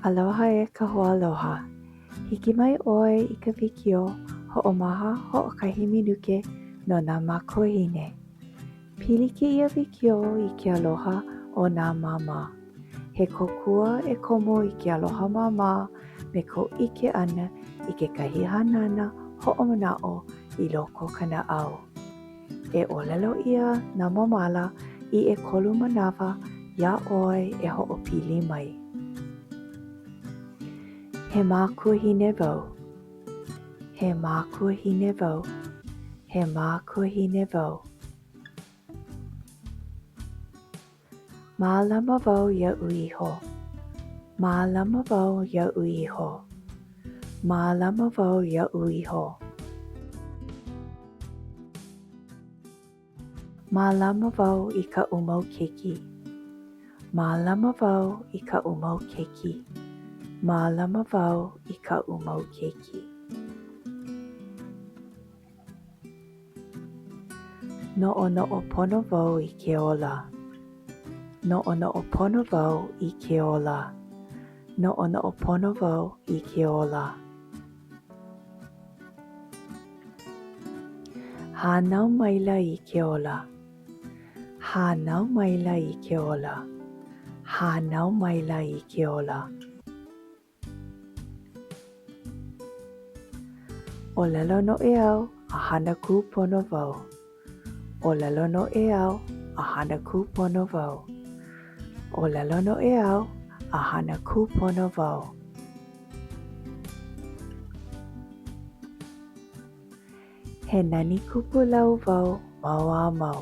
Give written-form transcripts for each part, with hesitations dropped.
Aloha e ka hoaaloha. Hiki mai ʻoe i ka wikiō hoʻomaha hoʻokahi minuke no nā mākuahine. Pili kēia wikiō i ke aloha o nā māmā. He kōkua e komo i ke aloha māmā me kou ʻike ʻana i kekahi hanana hoʻomanaʻo i loko o ka naʻau. E ʻōlelo ʻia nā māmala i ʻekolu manawa iā ʻoe e hoʻopili mai. He makuahine wau. He makuahine wau. He makuahine wau. Mālama wau iaʻu iho. Mālama wau iaʻu iho. Mālama wau iaʻu iho. Mālama wau i kaʻu mau keiki. Mālama wau i kaʻu mau keiki. Mālama wau i kaʻu mau keiki. Noʻonoʻo pono wau i ke ola. Noʻonoʻo pono wau i ke ola. Noʻonoʻo pono wau i ke ola. Hānau maila i ke ola. Hānau maila i ke ola. Hānau maila i ke ola. ʻŌlelo noʻeau a hana kūpono wau. ʻŌlelo noʻeau a hana kūpono wau. ʻŌlelo noʻeau a hana kūpono wau. He nani kupulau wau mau a mau.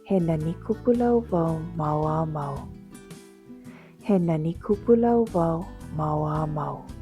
He nani kupulau wau mau a mau. He nani kupulau wau mau a mau.